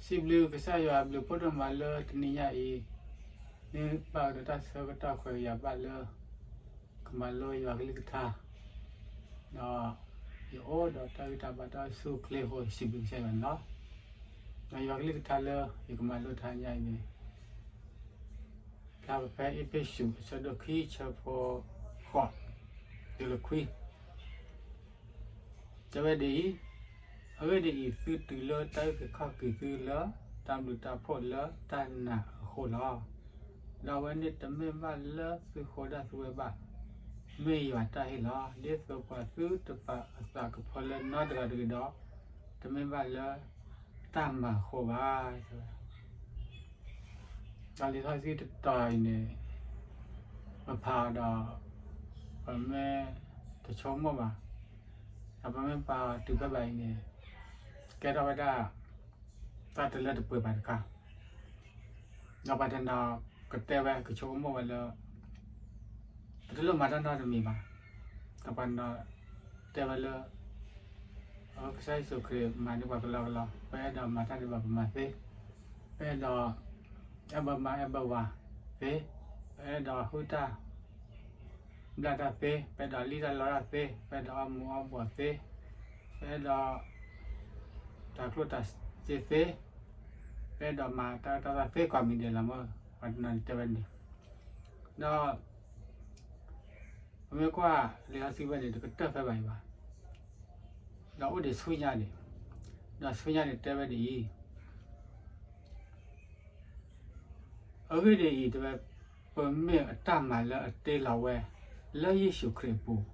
စံးဘျုးကစၢ်ယွၤအဘျုးဖးဒိၣ်မးလၢတနံၤညါအံၤ, မ့ၢ်ဘၣ်ကဒီးတၢ်ဆၢကတီၢ်ခွဲးယာ်ဘၣ်လၢ ကမၤလိယွၤကလုၢ်ကထါ, ဒီးယအိၣ်ဒီးတၢ်ဂံၢ်တၢ်ဘါတၢ်အိၣ်ဆူၣ်အိၣ်ချ့အဃိ ယစံးဘျုးကစၢ်ယွၤန့ၣ်လီၤ. ဒီးယွၤကလုၢ်ကထါလၢယကမၤလိတဟါညါအံၤန့ၣ် ဖျါဖဲအ့းဖ့းစူး အဆၢဒိၣ်ခံ ဆၢဖိဃိး တုၤလၢခွံ တဲဝဲဒ်အံၤ, အဂ့ၢ်ဒ်အံၤ, သုတုၤလၢတၢ်အုၣ်က့ၤခီၣ်က့ၤသုလၢ တၢ်ဘျုးတၢ်ဖှိၣ်လၢတၢ်နာ်အဃိလီၤ. ဒီးအဝဲန့ၣ်တမ့ၢ်ဘၣ်လၢသုဃိဒၣ်သုဝဲဘၣ်, မ့ၢ်ယွၤတၢ်ဟ့ၣ်လီၤ. ဒ်သိးပှၤသုတပာ်အသးကဖၢလၢနီတဂၤတဂ့ၤဒီး, တမ့ၢ်ဘၣ်လၢတၢ်မၤအဃိဘၣ်. တၢ်လံာ်စီဆှံတတီၤအံၤန့ၣ် ပဖးအီၤဒီး ပမ့ၢ်တဆိကမိၣ်ဘၣ်, ဒီးပမ့ၢ်ပာ်အီၤတုၤဖဲဘၣ်အံၤန့ၣ် ကဲထီၣ်ဝဲဒၣ် တၢ်တလၢတပှဲၤဘၣ်တခါ, ဒီးပှၤတနီၤကတဲဝဲ ကဆိကမိၣ်ဝဲလၢ ပတလိၣ်မၤတၢ်နီတမံၤဘၣ်, ဒီးပှၤတနီၤတဲဝဲလၢ ကစၢ်ယ့ၣ်ၡူးခရံာ်မၤန့ၢ်ပှၤကလီကလီ, ပအဲၣ်ဒိးမၤတၢ်ဒံးဘၣ်ပမၤသ့, ပအဲၣ်ဒိး အဲၣ်ဘၢမါအဲၣ်ဘၢဝၤသ့, ပအဲၣ်ဒိးဟုၣ်တၢ် ဘျၣ်တၢ်သ့, ပအဲၣ်ဒိးလံၣ်တၢ်လီတၢ်သ့, ပအဲၣ်ဒိးအီၣ်မူအီၣ်ဘှီးသ့, ပအဲၣ်ဒိး တၤကျိၣ်တၤစ့သ့, ပအဲၣ်ဒိးမၤတၢ်အၢတၢ်သီသ့ ကိးမံၤဒဲးလီၤမၢ်, ပှၤတနီၤန့ၣ်တဲဝဲန့ၣ်, ဒီး ပမ့ၢ်ကွၢ်လံာ်စီဆှံဝဲန့ၣ် တကတၢၢ်ဖဲဘၣ်အံၤဘၣ်, ဒီးအိၣ်ဒံးဆူညါန့ၣ်, ဒီးဆူညါန့ၣ်တဲဝဲဒ်အံၤ အဂ့ၢ်ဒ်အံၤ တဲဝဲ, ပမ့ၢ်အတၢ်မၤလၢအတ့လီၤဝဲ လၢယ့ၣ်ၡူးခရံာ်အပူၤ,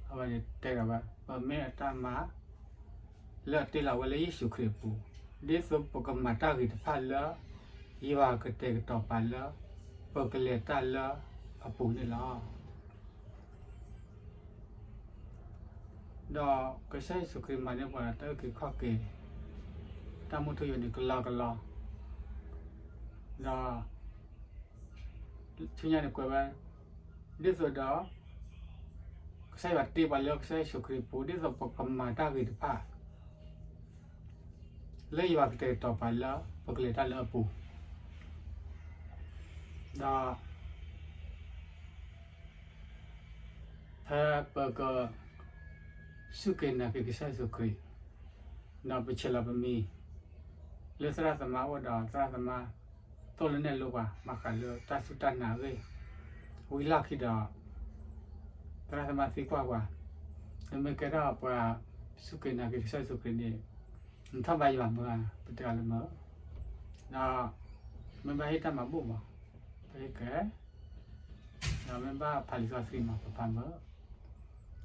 အဝဲန့ၣ်တဲဒီးဝဲ ပမ့ၢ်အတၢ်မၤ လၢအတ့လီၤဝဲလၢယ့ၣ်ၡူးခရံာ်အပူၤ, ဒ်သိးပကမၤတၢ်ဂ့ၤတဖၣ်လၢ ယွၤကတဲာ်ကတီၤပာ်လၢ ပကလဲၤတၢ်လၢအပူၤန့ၣ်လီၤ. ဒီးကစၢ်ယ့ၣ်ၡူးခရံာ်မၤန့ၢ်ပှၤတၢ်အုၣ်က့ၤခီၣ်က့ၤ တၢ်မူထူယိာ်န့ၣ်ကလီကလီ, ဒီး ဆူညါန့ၣ်ကွဲးဝဲ ဒ်သိးဒီး ကစၢ်ယွၤတ့ပှၤလၢကစၢ်ယ့ၣ်ၡူးခရံာ်အပူၤ ဒ်သိးပကမၤတၢ်ဂ့ၤတဖၣ် လၢယွၤကတဲာ်ကတီၤပှၤလၢ ပကလဲၤတၢ်လၢအပူၤ, ဒီး ဖဲပက စူၢ်က့ၤနာ်က့ၤကစၢ်ယ့ၣ်ၡူးခရံာ်, ဒီးပဆဲးလီၤပမံၤ လၢသရၣ်သမါအအိၣ်ဒီး သရၣ်သမါ သိၣ်လိနဲၣ်လိပှၤ ဘၣ်ဃးလၢတၢ်စူၢ်တၢ်နာ်အဂ့ၢ်, ဝံၤလီၢ်ခံဒီး သရၣ်သမါသံကွၢ်ပှၤ, နမ့ၢ်ကဲထီၣ်ပှၤစူၢ်က့ၤနာ်က့ၤကစၢ်ယ့ၣ်ၡူးခရံာ်န့ၣ် နထီၣ်ဘါယွၤမုာ်ဧါ, ပတဲအီၤလၢမုာ်, ဒီး မ့ၢ်ဘၣ်ဟ့ၣ်တၢ်မၤဘူၣ်မး ပဟ့ၣ်ကဲ, ဒီးမ့ၢ်ဘၣ်ဖးလံာ်စီဆှံမး ပဖးမုာ်,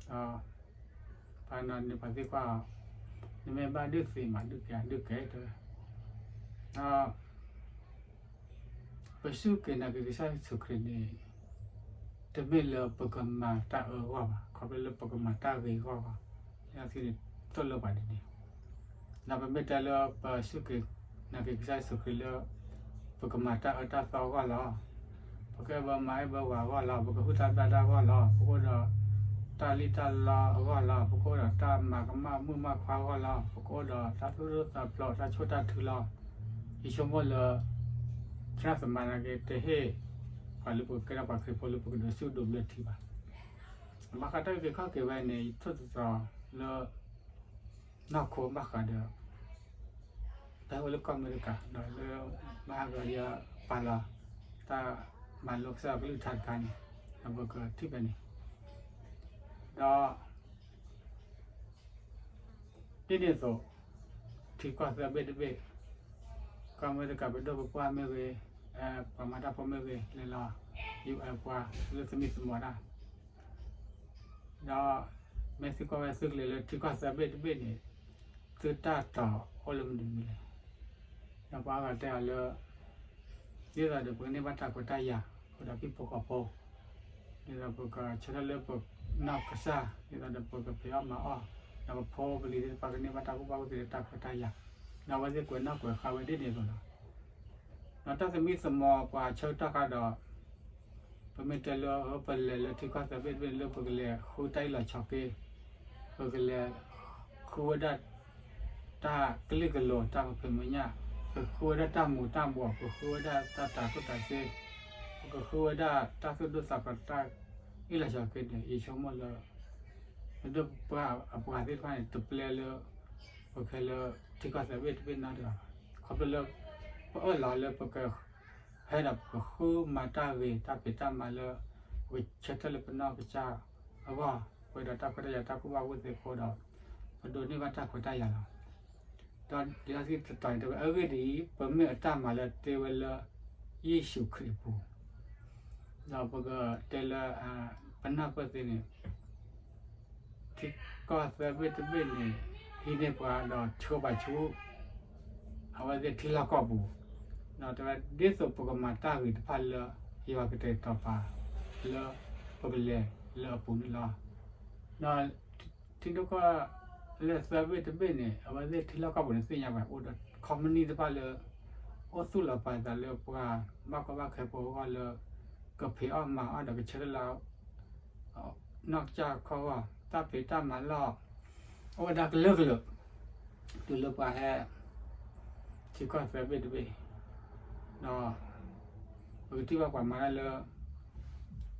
ဒီး ပှၤနီၤန့ၣ်ပှၤသံကွၢ်အီၤ, နမ့ၢ်ဘၣ်ဒုးသ့မး ဒုးကဲ ဒုးကဲတဲဝဲ, ဒီး ပစူၢ်က့ၤနာ်က့ၤကစၢ်ယ့ၣ်ၡူးခရံာ်န့ၣ် တမ့ၢ်လၢပကမၤတၢ်အၢအဂီၢ်ဘၣ်, ခီဖျိလၢပကမၤတၢ်ဂ့ၤအဂီၢ်ဘၣ်, လံာ်စီဆှံန့ၣ်သိၣ်လိပှၤဒ်န့ၣ်, ဒီးပမ့ၢ်တဲလၢပစူၢ်က့ၤနာ်က့ၤကစၢ်ယ့ၣ်ၡူးခရံာ်လၢ ပကမၤတၢ်အၢတၢ်သီအဂီၢ်လီၤ, ပကအဲၣ်ဘၢမါအဲၣ်ဘၢဝၤအဂီၢ်လီၤ, ပကဟုၣ်တၢ်ဘျၣ်တၢ်အဂီၢ်လီၤ, ပကအိၣ်ဒီးတၢ်လံၣ်တၢ်လီအဂီၢ်လီၤ, ပကအိၣ်ဒီးတၢ်မၤကမၣ်မုၣ်မၣ်ခွါအဂီၢ်လီၤ, ပကအိၣ်ဒီးတၢ်သူၣ်ဒိၣ်သးဖျိး တၢ်ဆိၣ်တၢ်ထုလီၤ, ယဆိကမိၣ်လၢ သရၣ်သမါနာ်က့ တဟ့ၣ် ပှၤလၢပကကဲထီၣ်ပှၤခရံာ်ဖိလၢပကဒိးဆူၣ်ဒိးဘျၢထံဘၣ်, ဘၣ်ဃးတၢ်အုၣ်က့ၤခီၣ်က့ၤဝဲန့ၣ် ယထိၣ်သတြီၤလၢ နီၢ်ခိဘၣ်ဃးဒီး တၢ်အိၣ်လၢကီၢ်အမဲရကၤ ဒီးလၢမဟါကဒီးယပာ်လီၤ တၢ်မၤလိကစၢ်ယွၤကလုၢ်ကထါတခါန့ၣ် ဒီးပကထံၣ်ဖဲန့ၣ်, ဒီး ဒ်န့ၣ်အသိး ထံကီၢ်သၢဘ့ၣ်တဘ့ၣ် ကီၢ်အမဲရကၤ ပဒိၣ်ပပှၢ်မ့ၢ်ဂ့ၤ, ပှၤမၤတၢ်ဖိမ့ၢ်ဂ့ၤ လဲၤလီၤ ယူၢ်အဲၣ်ပှၤလၢသမံသမိးတၢ်, ဒီးမ့ၢ်သုကွၢ်ဝဲသုကလဲၤလၢထံကီၢ်သၢဘ့ၣ်တဘ့ၣ်န့ၣ် သုတၢ်တိာ်အိၣ်လၢမနုၤမနုၤလဲၣ်. ဒီးပှၤအါဂၤတဲအီၤလၢ ဒ်သိးဒီးပကန့ၢ်ဘၣ်တၢ်ခွဲးတၢ်ယာ် ဃုာ်ဒီးဟံၣ်ဖိဃီဖိ, ဒ်သိးပကဆၢထၢၣ်လၢပနီၢ်ကစၢ်, ဒ်သိးဒီးပကဖံးအီၣ်မၤအီၣ်, ဒီးပဖိပလံၤသ့ၣ်တဖၣ်ကန့ၢ်ဘၣ်တၢ်ကူၣ်ဘၣ်ကူၣ်သ့လၢတၢ်ခွဲးတၢ်ယာ်, ဒီးအဝဲသ့ၣ်ကွဲးနီၣ်ကွဲးဃါဝဲဒ်န့ၣ်အသိးလီၤ. ဒီးတၢ်သမံသမိးပှၤဆၢကတီၢ်ခါဒီး ပမ့ၢ်တဲလၢပလဲၤလၢထံကီၢ်သၢဘ့ၣ်တဘ့ၣ်န့ၣ် လၢပကလဲၤဃုတၢ်အ့ၣ်လိာ်ဆိးက့, ပကလဲၤဃုဝဲဒၣ် တၢ်ကလုာ်ကလိၤ တၢ်ကဖံးမဲာ်ညါ ပကဃုဝဲဒၣ်တၢ်မူၤတၢ်ဘှီး, ပကဃုဝဲဒၣ်တၢ်တၤကျိၣ်တၤစ့, ပကဃုဝဲဒၣ်တၢ်သူၣ်ဒိၣ်သးဖျိး, တၢ်အ့ၣ်လိာ်ဆိးက့န့ၣ် ယဆိကမိၣ်လၢ ပဒိၣ်ပပှၢ်အပှၤသ့ၣ်တဖၣ်န့ၣ် တပျဲလၢ ပကဟဲလၢထံကီၢ်သၢဘ့ၣ်တဘ့ၣ်နီတဂၤဘၣ်. ခီဖျိလၢ ပအၢၣ်လီၤလၢပက ဟဲဒီးပကဃုမၤတၢ်ဂ့ၤ တၢ်ဖံးတၢ်မၤလၢ ပကဆၢထၢၣ်လၢပနီၢ်ကစၢ်အဂီၢ်, ပှဲၤဒီးတၢ်ခွဲးတၢ်ယာ်တၢ်ကူၣ်ဘၣ်ကူၣ်သ့အဃိဒီး ပဒိးန့ၢ်ဘၣ်တၢ်ခွဲးတၢ်ယာ်လီၤ. ဒီးလံာ်စီဆှံတတီၤန့ၣ်တဲဝဲ အဂ့ၢ်ဒ်အံၤ, ပမ့ၢ်အတၢ်မၤလၢတ့ဝဲလၢ ယ့ၣ်ၡူးခရံာ်အပူၤ, ဒီးပကတဲလၢ ပနၢ်ပၢၢ်သ့န့ၣ် ထံကီၢ်သၢဘ့ၣ်တဘ့ၣ်န့ၣ် ဟံးန့ၢ်ပှၤဒီးဆှၢပှၤဆူ အဝဲသ့ၣ်ထံလီၢ်ကီၢ်ပူၤ, ဒီးတဲဝဲ ဒ်သိးပကမၤတၢ်ဂ့ၤတဖၣ်လၢ ယွၤကတဲာ်ကတီၤပာ်လၢ ပကလဲၤလၢအပူၤန့ၣ်လီၤ. ဒီးထံဒိၣ်ကီၢ်လၢသၢဘ့ၣ်တဘ့ၣ်န့ၣ် အဝဲသ့ၣ်ထံလီၢ်ကီၢ်ပူၤန့ၣ်သ့ၣ်ညါဘၣ် အိၣ်ဒီး ခီမနံၣ် တဖၣ်လၢ အိၣ်သူၣ်လီၤပာ်သးလၢပှၤဘၣ်ကီဘၣ်ခဲဖိအဂီၢ်လၢ ကဖံးအီၣ်မၤအီၣ်ဒီးကဆၢထၢၣ်လၢ နီၢ်ကစၢ်ခီဂီၢ် တၢ်ဖံးတၢ်မၤလီၢ် အိၣ်ဝဲဒၣ်ကလုာ်ကလုာ် တုၤလၢပှၤဟဲ ထံကီၢ်သၢဘ့ၣ်တဘ့ၣ်, ဒီး ပကထံၣ်ဘၣ်ပှၤမၤတၢ်လၢ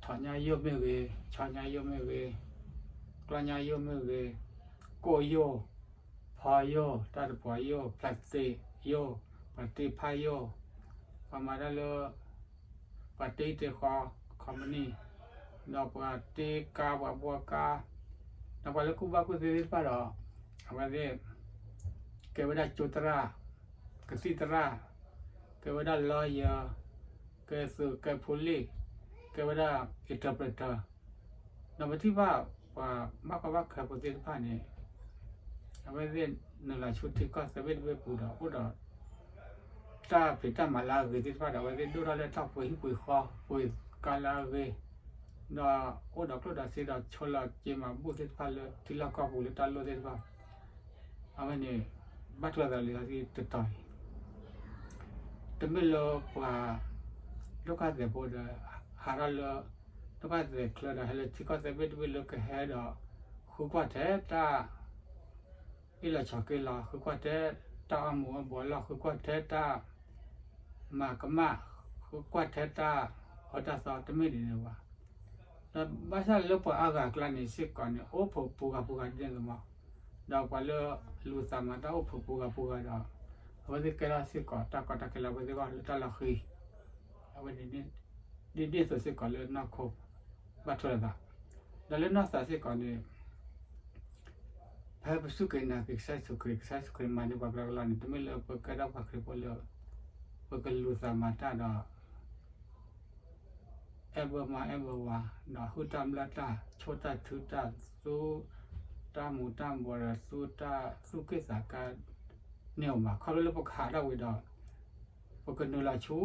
ထီၣ်ညါယိၣ်မ့ၢ်ဂ့ၤ, ဆီညါယိၣ်မ့ၢ်ဂ့ၤ, ကျီညါယိၣ်မ့ၢ်ဂ့ၤ, ကိၣ်ယိၣ်, ဖီယိၣ်, တၢ်တပှီၤယိၣ်, ဖျၢၣ်သ့ၣ်ယိၣ်, ပှၤတ့ဖးယိၣ်, ပှၤမၤတၢ်လၢ ပှၤတ့တ့ဃီ ခီမနံၣ်, ဒီးပှၤတ့ကါ ပှၤဘှီကါ, ဒီးပှၤလၢကူၣ်ဘၣ်ကူၣ်သ့သ့ၣ်တဖၣ်ဒီး အဝဲသ့ၣ် ကဲဝဲဒၣ်ကၠိသရၣ်, ကသံၣ်သရၣ်, ကဲဝဲဒၣ် lawyer, ကဲသုးကဲဖိလံၣ်, ကဲဝဲဒၣ် interpreter, ဒီးပထံၣ်ဘၣ်ပှၤဘၣ်ကီဘၣ်ခဲဖိသ့ၣ်တဖၣ်န့ၣ် အဝဲသ့ၣ်နုာ်လီၤဆူထံကီၢ်သၢဘ့ၣ်တဘ့ၣ်ပူၤဒီး အိၣ်ဒီး တၢ်ဖံးတၢ်မၤလၢအဂ့ၤသ့ၣ်တဖၣ်ဒီး အဝဲသ့ၣ်ဒိၣ်ထီၣ်လၢတၢ်ပှ့ၤဟံၣ်ပှ့ၤဃီ ပှ့ၤကါလၢအဂ့ၤ, ဒီးအိၣ်ဒီးကျိၣ်ဒီးစ့ဒီး ဆိလီၤက့ၤမၤဘူၣ်သ့ၣ်တဖၣ်လၢထံလီၢ်ကီၢ်ပူၤလၢတၢ်လိၣ်သ့ၣ်တဖၣ်, အဝဲန့ၣ် ဘၣ်ထွဲသးလံာ်စီဆှံတတီၤအံၤ တမ့ၢ်လၢပှၤ ဒိၣ်ကၢ်သဲးဖိဒီး ဟးထီၣ်လၢ ဒိၣ်ကၢ်သဲးချၢဒီး ဟဲလၢထံကီၢ်သၢဘ့ၣ်တဘ့ၣ်လၢကဟဲဒီး ဃုကွၢ်ထဲတၢ် အ့ၣ်လိာ်ဆိးက့လီၤ, ဃုကွၢ်ထဲတၢ်အီၣ်မူၤအီၣ်ဘှီးလီၤ, ဃုကွၢ်ထဲတၢ် မၤကမၣ်, ဃုကွၢ်ထဲတၢ်အၢတၢ်သီတမ့ၢ်ဒ်န့ၣ်ဘၣ်. ဒီးဘၣ်ဆၣ်လၢပှၤအါဂၤအကျါန့ၣ်စ့ၢ်ကီးန့ၣ် အိၣ်ဖှိၣ်ပူၤဂၤပူၤဂၤဒ်န့ၣ်မး, ဒီးပှၤလၢလူၤသးမၤတၢ်အိၣ်ဖှိၣ်ပူၤဂၤပူၤဂၤဒီး အဝဲသ့ၣ်ကဲထီၣ်စ့ၢ်ကီးတၢ်ကီတၢ်ခဲလၢအဝဲသ့ၣ်အဂီၢ်လၢတၢ်လီၢ်ဃံ, အဝဲန့ၣ် ဒ်န့ၣ်အသိးစ့ၢ်ကီးလၢနီၢ်ခိ ဘၣ်ထွဲလိာ်သး, ဒီးလၢနီၢ်သးစ့ၢ်ကီးန့ၣ် ဖဲပစူၢ်က့ၤနာ်က့ၤကစၢ်ယ့ၣ်ၡူးခရံာ်, ကစၢ်ယ့ၣ်ၡူးခရံာ်မၤန့ၢ်ပှၤကျါကလီန့ၣ် တမ့ၢ်လၢပကဲထီၣ်ပှၤခရံာ်ဖိလၢ ပကလူၤသးမၤတၢ်ဒီး အဲၣ်ဘၢမါအဲၣ်ဘၢဝၤ, ဒီးဟုၣ်တၢ်ဘျၣ်တၢ်, ဆိၣ်တၢ်ထုတၢ်, သူ တၢ်မူၤတၢ်ဘှီးဒီး သူတၢ်သူၣ်က့ၣ်သးကါန့ၣ်အီၤဘၣ်. ခီဖျိလၢပကဟးထီၣ်ဝံၤဒီး ပကနုာ်လီၤဆူ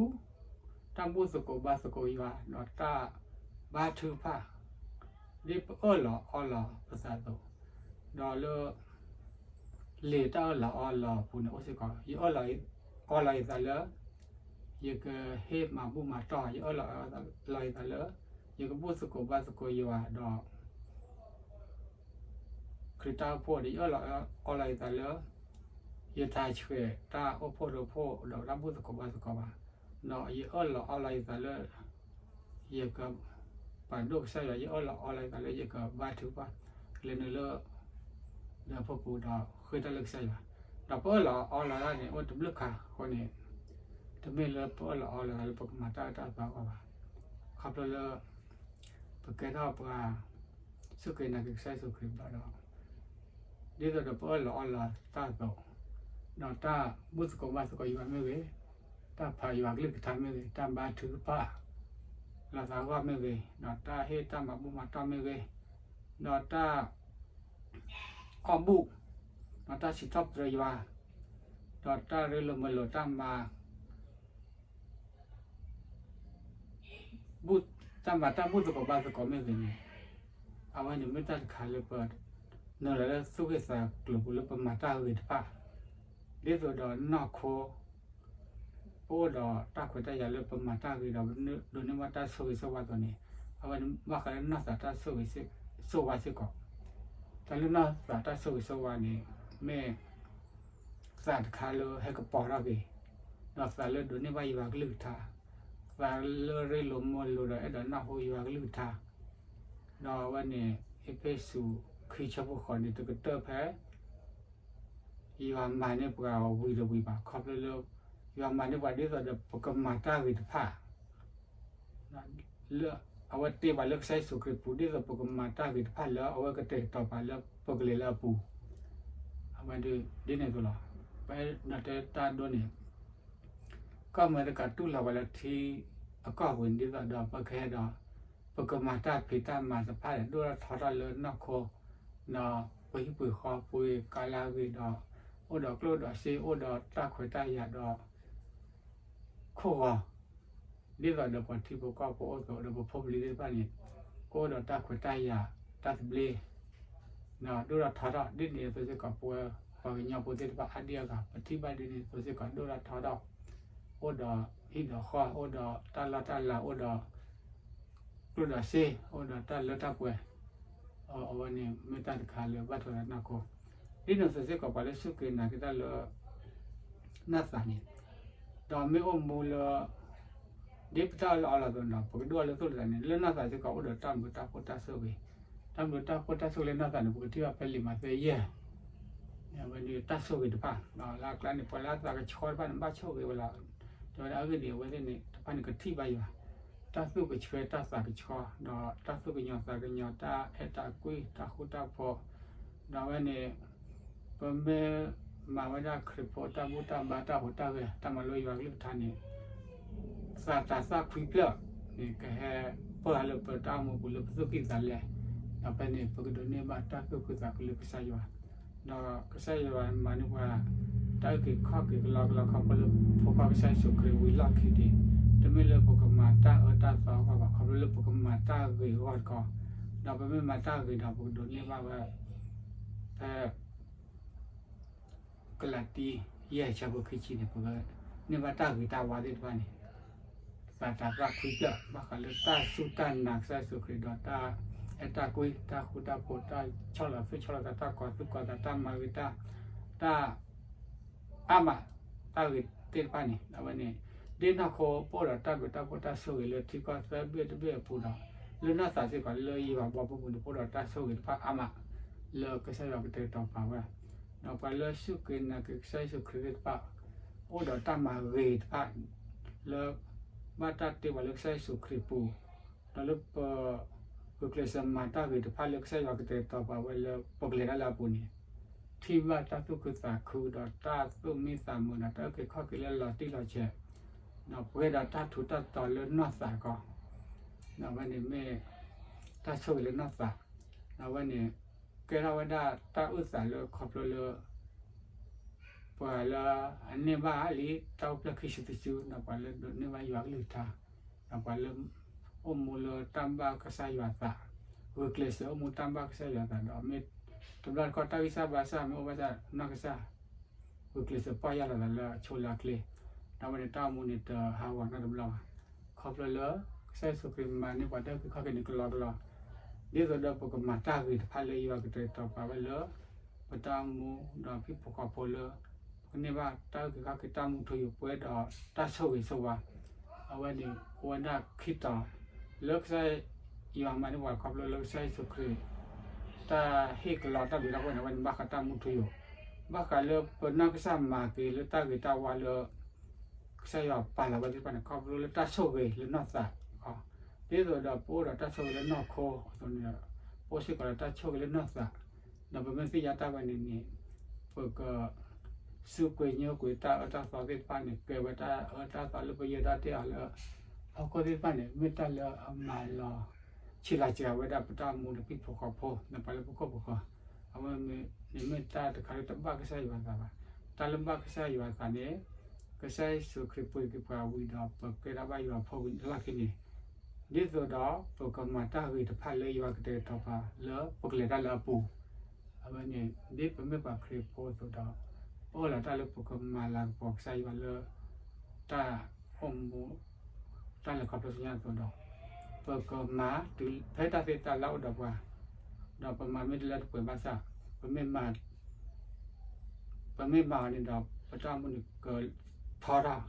တၢ်ဘူၣ်သကိးဘါသကိးယွၤ ဒီးတၢ်ဘါထုကဖၣ် ဒ်ပအၢၣ်လီၤအီလီၤပသးအသိး, ဒီးလၢ လံာ်တၢ်အၢၣ်လီၤအီလီၤအပူၤန့ၣ်အိၣ်စ့ၢ်ကီး, ယအၢၣ်လီၤအီလီၤယသးလၢ ယကဟ့ၣ်မၤဘူၣ်မၤတီၢ်, ယအၢၣ်လီၤအီလီၤယသးလၢ ယကဘူၣ်သကိးဘါသကိးယွၤဒီး ခရံာ်တၢ်အိၣ်ဖှိၣ်ဒီး ယအၢၣ်လီၤအီလီၤယသးလၢ ယတၢ်ဆှဲးတၢ်အိၣ်ဖှိၣ်ရိဖှိၣ်ဒီးတၢ်ဘူၣ်သကိးဘါသကိးဘၣ်, ဒီးယအၢၣ်လီၤအီလီၤယသးလၢ ယကပာ်ဒိၣ်ကစၢ်ယွၤ, ယအၢၣ်လီၤအီလီၤယသးလၢယကဘါထုကဖၣ် လဲၤနုာ်လၢ လၢအဖီခိၣ်ဒီးဃ့တၢ်လၢကစၢ်ယွၤ, ဒီးပအၢၣ်လီၤအီလီၤတၢ်န့ၣ် အိၣ်တဘျုးခါအဃိန့ၣ် တမ့ၢ်လၢပအၢၣ်လီၤအီလီၤသးလၢပကမၤတၢ်အၢတၢ်သီအဂီၢ်ဘၣ်. ခီဖျိလၢ ပကဲထီၣ်ပှၤ စူၢ်က့ၤနာ်က့ၤကစၢ်ယ့ၣ်ၡူးခရံာ်ဘျီဒီး ဒ်သိးဒီးပအၢၣ်လီၤအီလီၤတၢ်အသိး, ဒီးတၢ်ဘူၣ်သကိးဘါသကိးယွၤမ့ၢ်ဂ့ၤ, တၢ်ဖးယွၤကလုၢ်ကထါမ့ၢ်ဂ့ၤ, တၢ်ဘါထုကဖၣ် လီၤသးအဂီၢ်မ့ၢ်ဂ့ၤ, ဒီးတၢ်ဟ့ၣ်တၢ်မၤဘူၣ်မၤတီၢ်မ့ၢ်ဂ့ၤ, ဒီးတၢ် အီၣ်ဘူၣ်, ဒီးတၢ်စံးထီၣ်ပတြၢၤယွၤ, ဒီးတၢ်ရ့လိာ်မုာ်လိာ်တၢ်မၤ တၢ်မၤတၢ်ဘူၣ်သကိးဘါသကိးမ့ၢ်ဂ့ၤန့ၣ်, အဝဲန့ၣ်မ့ၢ်တၢ်တခါလၢပ နုာ်လီၤလၢသူၣ်ဂ့ၢ်သးကျိၤပူၤလၢပမၤတၢ်ဂ့ၤတဖၣ်, ဒ်သိးဒီးနီၢ်ခိ ပအိၣ်ဒီးတၢ်ခွဲးတၢ်ယာ်လၢပမၤတၢ်ဂ့ၤဒီး ဒိးန့ၢ်ဘၣ်တၢ်ဆိၣ်ဂ့ၤဆိၣ်ဝါအသိးန့ၣ်, အဝဲန့ၣ်ဘၣ်ဃးလၢနီၢ်သးတၢ်ဆိၣ်ဂ့ၤဆိၣ်ဝါစ့ၢ်ကီး, တၢ်လၢနီၢ်သးတၢ်ဆိၣ်ဂ့ၤဆိၣ်ဝါန့ၣ် မ့ၢ် သးတခါလၢဟဲကပီၤထီၣ်က့ၤ ဒီးသးလၢဒိးန့ၢ်ဘၣ်ယွၤကလုၢ်ကထါ, သးလၢရ့လိာ်မုာ်လိာ်ဒီးအဲၣ်ဒိးနၢ်ဟူယွၤကလုၢ်ကထါ, ဒီးအဝဲန့ၣ် အ့းဖ့းစူး ခံဆၢဖိဃိးန့ၣ် တကတၢၢ်ဖဲ ယွၤမၤန့ၢ်ပှၤဝံၤဒီးဝံၤဘၣ် ခီဖျိလၢ ယွၤမၤန့ၢ်ပှၤဒ်သိးဒီးပကမၤတၢ်ဂ့ၤတဖၣ် အဝဲတ့ပှၤလၢကစၢ်ယ့ၣ်ၡူးခရံာ်ပူၤ ဒ်သိးပကမၤတၢ်ဂ့ၤတဖၣ်လၢအဝဲကတဲာ်ကတီၤပှၤလၢပကလဲၤလၢအပူၤ, အဝဲဒ်န့ၣ်အသိးလီၤ. ပအဲၣ်ဒိးတဲတၢ်ဒိန့ၣ် ကီၢ်အမဲရကၤတူၢ်လိာ်ပှၤလၢထံအကီၢ်ပူၤန့ၣ် ဒ်သိးဒီးပကဟဲဒီး ပကမၤတၢ်ဖံးတၢ်မၤတဖၣ်န့ၣ် ဒိၣ်ထီၣ်ထီထီၣ်လၢနီၢ်ခိ, ဒီးပဟံၣ်ပှ့ၤဃီပှ့ၤကါလၢအဂ့ၤဒီး အိၣ်ဒီးကျိၣ်ဒီးစ့ အိၣ်ဒီးတၢ်ခွဲးတၢ်ယာ်ဒီး ခိၣ်ဂီၤ ဒ်သိးဒီးပှၤထံဖိကီၢ်ဖိအိၣ်သိးဒီး ပဖိပလံၤသ့ၣ်တဖၣ်န့ၣ် ကအိၣ်ဒီးတၢ်ခွဲးတၢ်ယာ် တၢ်သဘျ့ ဒိၣ်ထီၣ်ထီထီၣ် ဒ်န့ၣ်အသိးစ့ၢ်ကီး ပဝဲပှၤကညီဖိသ့ၣ်တဖၣ်အါဒံအါဂၤ ပထံၣ်ဘၣ်ဒ်န့ၣ်အသိးစ့ၢ်ကီး ဒိၣ်ထီၣ်ထီထီၣ် အိၣ်ဒီးဟံၣ်ဒီးဃီ အိၣ်ဒီးတၢ်လီၢ်တၢ်လၤ အိၣ်ဒီး ကျိၣ်ဒီးစ့ အိၣ်ဒီးတၢ်လၢတၢ်ပှဲၤ အဝဲန့ၣ်မ့ၢ်တၢ်တခါလၢဘၣ်ထွဲဒီးနီၢ်ခိ, ဒ်န့ၣ်အသိးစ့ၢ်ကီး ပှၤလၢစူၢ်က့ၤနာ်က့ၤတၢ်လၢ နီၢ်သးန့ၣ် ဒီးမ့ၢ်အိၣ်မူလၢ ဒ်ပတၢ်အၢၣ်လီၤအီလီၤအသိးန့ၣ်ဒီး ပကဒိၣ်အီၤလၢသိၣ်လိသးန့ၣ် လၢနီၢ်သးစ့ၢ်ကီး အိၣ်ဒီးတၢ်ဘျုးတၢ်ဖှိၣ်တၢ်ဆိၣ်ဂ့ၤ, တၢ်ဘျုးတၢ်ဖှိၣ်တၢ်ဆိၣ်ဂ့ၤလၢနီၢ်သးန့ၣ် ပကထံၣ်ဘၣ်ဖဲလံာ်မးသဲယဲၢ် အဝဲန့ၣ်တၢ်ဆိၣ်ဂ့ၤတဖၣ် လၢအကျါန့ၣ် ပှၤလၢအသးကဆှီတဖၣ်န့ၣ် ဘၣ်ဆိၣ်ဂ့ၤဝဲလီၤ. တဲဝဲဒၣ်အဂ့ၢ်ဒ်အံၤ အဝဲသ့ၣ်န့ၣ် တဖၣ်န့ၣ်ကထံၣ်ဘၣ်ယွၤ တၢ်သူၣ်ကဆှီတၢ်သးကဆှီ ဒီးတၢ်သူၣ်ကညီၤသးကညီၤ တၢ်အဲၣ်တၢ်ကွံ တၢ်ဃူတၢ်ဖိး, ဒီးအဝဲန့ၣ် ပမ့ၢ်မၤဝဲဒၣ်ခရံာ်ဖိတၢ်ဘူၣ်တၢ်ဘါ တၢ်ဟူးတၢ်ဂဲၤ တၢ်မၤလိယွၤကလုၢ်ကထါန့ၣ် သးတၢ်သၣ်ခွံဖျၢၣ်န့ၣ် ကဟဲပၢၢ်လၢပတၢ်အိၣ်မူပူၤလၢပသူၣ်ကံၢ်သးလဲ, ဒီးဖဲန့ၣ် ပကဒိးန့ၢ်ဘၣ်တၢ်သူၣ်ခုသးခုလၢကစၢ်ယွၤ, ဒီးကစၢ်ယွၤမၤန့ၢ်ပှၤ တၢ်အုၣ်က့ၤခီၣ်က့ၤကလီကလီ ခီဖျိလၢဖိခွါကစၢ်ယ့ၣ်ၡူးခရံာ်ဝံၤလီၢ်ခံန့ၣ် တမ့ၢ်လၢပကမၤတၢ်အၢတၢ်သီအဂီၢ်ဘၣ် ခီဖျိလၢပကမၤတၢ်ဂ့ၤအဂီၢ်တခီ, ဒီးပမ့ၢ်မၤတၢ်ဂ့ၤဒီး ပကဒိးန့ၢ်ဘၣ်ဝဲ ဖဲ ကလၤတံ ယဲၢ်ဆၢဖိခံဆံန့ၣ် ပကန့ၢ်ဘၣ်တၢ်ဂ့ၤတၢ်ဝါသ့ၣ်တဖၣ်န့ၣ် သးတၢ်သၣ်ခွံဖျၢၣ် ဘၣ်ဃးလၢတၢ်စူၢ်တၢ်နာ်ကစၢ်ယ့ၣ်ၡူးခရံာ်ဒီးတၢ်အဲၣ်တၢ်ကွံ တၢ်ဃူတၢ်ဖိး တၢ်ဆီၣ်လီၤသူၣ်ဆီၣ်လီၤသး တၢ်ကီၤသူၣ်ကီၤသး တၢ်မၤဂ့ၤတၢ် တၢ် အါမး တၢ်ဂ့ၤသ့ၣ်တဖၣ်န့ၣ် အဝဲန့ၣ် ဒ်နီၢ်ခိပအိၣ်ဒီးတၢ်ဘျုးတၢ်ဖှိၣ်တၢ်ဆိၣ်ဂ့ၤလၢထံကီၢ်သၢဘ့ၣ်တဘ့ၣ်အပူၤဒီး လၢနီၢ်သးစ့ၢ်ကီးလၢယွၤဘီမုၢ်ပူၤန့ၣ် ပအိၣ်ဒီးတၢ်ဆိၣ်ဂ့ၤတဖၣ်အါမး လၢကစၢ်ယွၤကတဲာ်ကတီၤပာ်ဝဲ ဒီးပှၤလၢစူၢ်က့ၤနာ်က့ၤကစၢ်ယ့ၣ်ၡူးခရံာ်သ့ၣ်တဖၣ် အိၣ်ဒီးတၢ်မၤဂ့ၤတဖၣ် လၢ ဘၣ်တၢ်တ့ပှၤလၢကစၢ်ယ့ၣ်ၡူးခရံာ်ပူၤ ဒီးလၢပ ဂုာ်ကျဲးစၢးမၤတၢ်ဂ့ၤတဖၣ်လၢကစၢ်ယွၤကတဲာ်ကတီၤပာ်ဝဲလၢပကလဲၤတၢ်လၢအပူၤန့ၣ် ထံၣ်ဘၣ်တၢ်သူၣ်ခုသးခုဒီးတၢ်သူၣ်မံသးမုာ်ဒီး တၢ်အုၣ်က့ၤခီၣ်က့ၤလၢလီၤတံၢ်လီၤဆဲး ဒီးပှဲၤဒီးတၢ်ထူးတၢ်တီၤလၢနီၢ်သးကီး ဒီးအဝဲန့ၣ်မ့ၢ် တၢ်ဆိၣ်ဂ့ၤလၢနီၢ်သး ဒီးအဝဲန့ၣ် ကဲထီၣ်ဝဲဒၣ်တၢ်အုၣ်သးလၢခီဖျိလၢ ပှၤလၢအန့ၢ်ဘၣ်လံ တၢ်အိၣ်ဖျဲၣ်ခံစုတစု ဒီးပှၤလၢဒိးန့ၢ်ဘၣ်ယွၤကလုၢ်ကထါ ဒီးပှၤလၢ အိၣ်မူလၢတၢ်ဘၣ်ကစၢ်ယွၤသး ဂုာ်ကျဲးစၢးအိၣ်မူတၢ်ဘၣ်ကစၢ်ယွၤသးဒီး မ့ၢ်တဘျီတခီၣ်တၢ်ဂံၢ်စၢ်ဘါစၢ်မ့ၢ်အိၣ်ဘၣ်ဆၣ်နီၢ်ကစၢ် ဂုာ်ကျဲးစၢးပီၢ်ယၢ်လီၤသးလၢအဆိလၢအချ့ ဒီးအဝဲန့ၣ်တၢ်အိၣ်မူန့ၣ်တဟးဂီၤနီတဘျီဘၣ် ခီဖျိလၢ ကစၢ်ယ့ၣ်ၡူးခရံာ်မၤန့ၢ်ပှၤတၢ်အုၣ်က့ၤခီၣ်က့ၤန့ၣ်ကလီကလီ ဒ်သိးဒီးပကမၤတၢ်ဂ့ၤတဖၣ်လၢယွၤကတဲာ်ကတီၤပာ်ဝဲလၢ ပတၢ်အိၣ်မူဒီးဟံၣ်ဖိဃီဖိလၢ ပကန့ၢ်ဘၣ်တၢ်အုၣ်က့ၤခီၣ်က့ၤတၢ်မူထူယိာ်ပှဲၤဒီးတၢ်ဆိၣ်ဂ့ၤဆိၣ်ဝါ အဝဲန့ၣ်အိၣ်ဝဲဒၣ်ခံတီၤ လၢကစၢ်ယွၤမၤန့ၢ်ပှၤခီဖျိလၢကစၢ်ယ့ၣ်ၡူးခရံာ် တၢ်ဟ့ၣ်ကလီတၢ်ဘျုးတၢ်ဖှိၣ်န့ၣ် အဝဲန့ၣ်ဘၣ်ဃးတၢ်မူထူယိာ် ဘၣ်ဃးလၢပနီၢ်ကစၢ်မၤက့ၤလၢတၢ်ဂ့ၤတၢ်ဝါလၢ ကစၢ်ယွၤပာ်လီၤဝဲသ့ၣ်တဖၣ်န့ၣ် ခီဖျိလၢတၢ်ဆိၣ်ဂ့ၤလၢနီၢ်သး ဒ်သိးဒီးပအိၣ်ဒီးတၢ်ဆိၣ်ဂ့ၤလၢနီၢ်ခိအသိးန့ၣ် ပအိၣ်စ့ၢ်ကီးဒီးတၢ်ဆိၣ်ဂ့ၤလၢနီၢ်သး ဒီးပမ့ၢ်သ့ၣ်ညါတၢ်ဝဲန့ၣ်န့ၣ် ပက စူးကွံာ်ညိကွံာ်တၢ်အၢတၢ်သီသ့ၣ်တဖၣ်န့ၣ် ကဲဝဲတၢ်အၢတၢ်သီလၢပယဲၢ်တၢ်တ့ၢ်အီၤလၢ ဟီၣ်ခိၣ်သ့ၣ်တဖၣ်န့ၣ် မ့ၢ်တၢ်လၢအမၤလီၤ ဆံးလီၤစှၤဝဲဒၣ်ပတၢ်အိၣ်မူဒီးဟံၣ်ဖိဃီဖိ ဒီးပှၤလၢပခိၣ်ပဃီ အဝဲန့ၣ်မ့ၢ်တၢ်တခါလၢတဘၣ်ကစၢ်ယွၤသးဘၣ်. တၢ်လၢဘၣ်ကစၢ်ယွၤသးန့ၣ် ကစၢ်ယ့ၣ်ၡူးခရံာ်ပှ့ၤက့ၤပှၤဝံၤဒီး ပကဲထီၣ်ဘၣ်ယွၤဖိဝံၤအလီၢ်ခံန့ၣ် ဒ်သိးဒီးပကမၤတၢ်ဂ့ၤတဖၣ်လၢယွၤကတဲာ်ကတီၤပာ်လၢပကလဲၤတၢ်လၢအပူၤ အဝဲန့ၣ် ဒ်ပမ့ၢ်ပှၤခရံာ်ဖိအသိးဒီး ပအၢၣ်လီၤတၢ်လၢပကမၤလၤကပီၤကစၢ်ယွၤလၢ တၢ်အိၣ်မူ တၢ်လဲၤခီဖျိလၢညါအသိးဒီး ပကမၤတုၤဖဲတၢ်သ့တၢ်လၢအိၣ်ဒီးပှၤ ဒီးပမၤမ့ၢ်တလၢတပှဲၤဘၣ်ဆၣ် ပမ့ၢ်မၤ ပမ့ၢ်မၤအီၤန့ၣ်ဒီး ပတၢ်အိၣ်မူန့ၣ်ကထီထီၣ်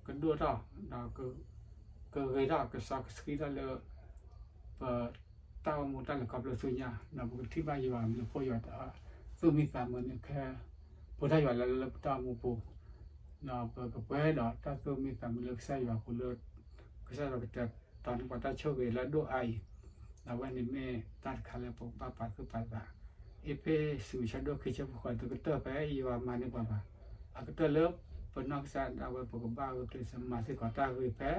ကဒိၣ်ထီၣ် ဒီး ကဂ့ၤထီၣ် ကစီကဆှံထီၣ်လၢ ပတၢ်အိၣ်မူတၢ်လဲၤခီဖျိဆူညါ ဒီးပကထံၣ်ဘၣ်ယွၤမ့ၢ်ဖိယွၤ သူၣ်မံသးမုာ်န့ၣ်ခဲ ဖိထီၣ်ယွၤလၢလၢပတၢ်အိၣ်မူပူၤ ဒီးပကပှဲၤဒီးတၢ်သူၣ်မံသးမုာ်လၢကစၢ်ယွၤအပူၤလၢ ကစၢ်ယွၤကတဲာ်ကတီၤန့ၢ်ပှၤတၢ်ဆိၣ်ဂ့ၤလၢအဒိၣ်အါအံၤ ဒီးအဝဲန့ၣ်မ့ၢ်တၢ်တခါလၢပကဘၣ်ပာ်သူၣ်ပာ်သး အ့းဖ့းစူး ဆၢဒိၣ်ခံ ဆၢဖိဃိး တကတၢၢ်ဖဲယွၤမၤန့ၢ်ပှၤဘၣ်. အကတၢၢ်လၢပနီၢ်ကစၢ်ဒၣ်ဝဲ ပကဘၣ်ဂုာ်ကျဲးစၢးမၤစ့ၢ်ကီးတၢ်ဂ့ၤဖဲ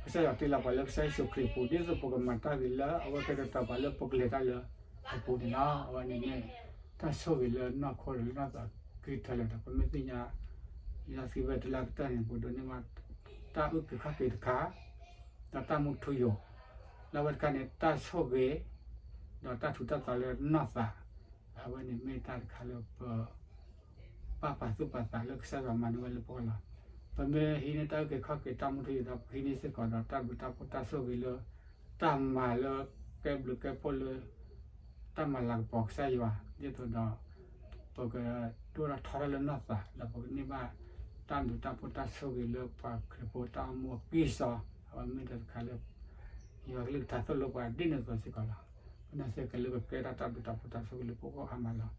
ကစၢ်ယွၤတ့လီၤပှၤလၢကစၢ်ယ့ၣ်ၡူးခရံာ်အပူၤ ဒ်သိးပကမၤတၢ်ဂ့ၤလၢအဝဲကတဲာ်ကတီၤပှၤလၢပကလဲၤတၢ်လၢအပူၤန့ၣ်လီၤ. အဝဲန့ၣ်မ့ၢ် တၢ်ဆိၣ်ဂ့ၤလၢနီၢ်ခိဒီးလၢနီၢ်သးခံထဲလဲၣ်ဒီး ပမ့ၢ်သ့ၣ်ညါ လၢသံဝဲတလၢကတၢၢ်န့ၣ် ပဒိးန့ၢ်ဘၣ် တၢ်အုၣ်က့ၤခီၣ်က့ၤတခါ ဒီးတၢ်မူထူယိာ် လၢအဝဲတခါန့ၣ် တၢ်ဆိၣ်ဂ့ၤ ဒီးတၢ်ထူးတၢ်တီၤလၢနီၢ်သး အဝဲန့ၣ်မ့ၢ်တၢ်တခါလၢပ ပာ်ပာ်သူၣ်ပာ်သးလၢကစၢ်ယွၤမၤန့ၢ်ဝဲလၢပဂီၢ်လီၤ. ပမ့ၢ်ဟံးန့ၢ်တၢ်အုၣ်က့ၤခီၣ်က့ၤတၢ်မူထူယိာ်ဒီး ပဟံးန့ၢ်စ့ၢ်ကီးဒီးတၢ်ဘျုးတၢ်ဖှိၣ်တၢ်ဆိၣ်ဂ့ၤလၢ တၢ်မၤလၢကဲဘျုးကဲဖှိၣ်လၢ တၢ်မၤလၤကပီၤကစၢ်ယွၤ ဒ်သိးဒီး ပကဒိၣ်ထီၣ်ထီထီၣ်လၢနီၢ်သး ဒီးပကန့ၢ်ဘၣ် တၢ်ဘျုးတၢ်ဖှိၣ်တၢ်ဆိၣ်ဂ့ၤလၢပှၤခရံာ်ဖိတၢ်အိၣ်မူအကံၢ်အစီ အဝဲမ့ၢ်တၢ်တခါလၢ ယွၤကလုၢ်ကထါသိၣ်လိပှၤဒ်န့ၣ်အသိးစ့ၢ်ကီးလီၤ. ပနာ်စ့ၢ်ကီးလၢကကဲထီၣ်တၢ်ဘျုးတၢ်ဖှိၣ်တၢ်ဆိၣ်ဂ့ၤလၢပဂီၢ်အါမးလီၤ.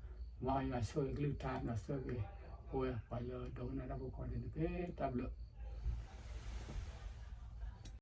မ်ယွၤဆိၣ်ဂ့ၤကလုၢ်ကထါဒီးဆိၣ်ဂ့ၤ ပဝဲပှၤလၢဒိကနၣ်တၢ်ဖိကိးဂၤဒဲးန့ၣ်တက့ၢ်. တၢ်ဘျုး